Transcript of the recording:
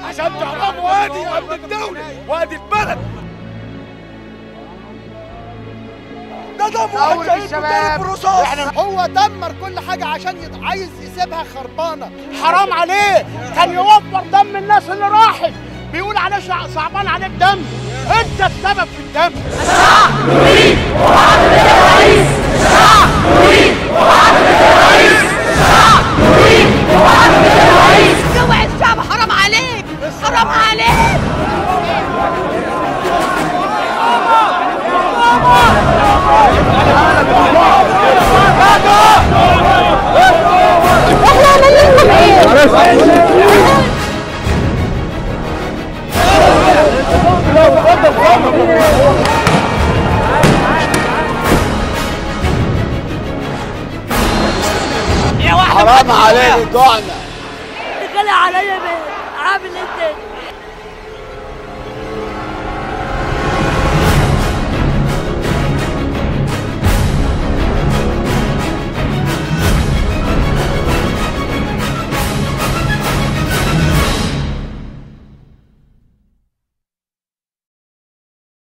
عشان تعرفوا ادي امن الدولة وادي البلد. ده دم واحد شهيد بالرصاص. هو دمر كل حاجة عشان عايز يسيبها خربانة. حرام عليه، كان يوفر دم الناس اللي راحت. بيقول عليه صعبان عليه الدم، انت السبب في الدم. الشعب يريد معادلة الرئيس، الشعب يريد معادلة الرئيس، الشعب يريد معادلة الرئيس. جوع الشعب، حرام عليك، حرام عليك. احنا عملنا لكم ايه؟ حرام عليك ضعنا. غلى عليا عامل ايه تاني؟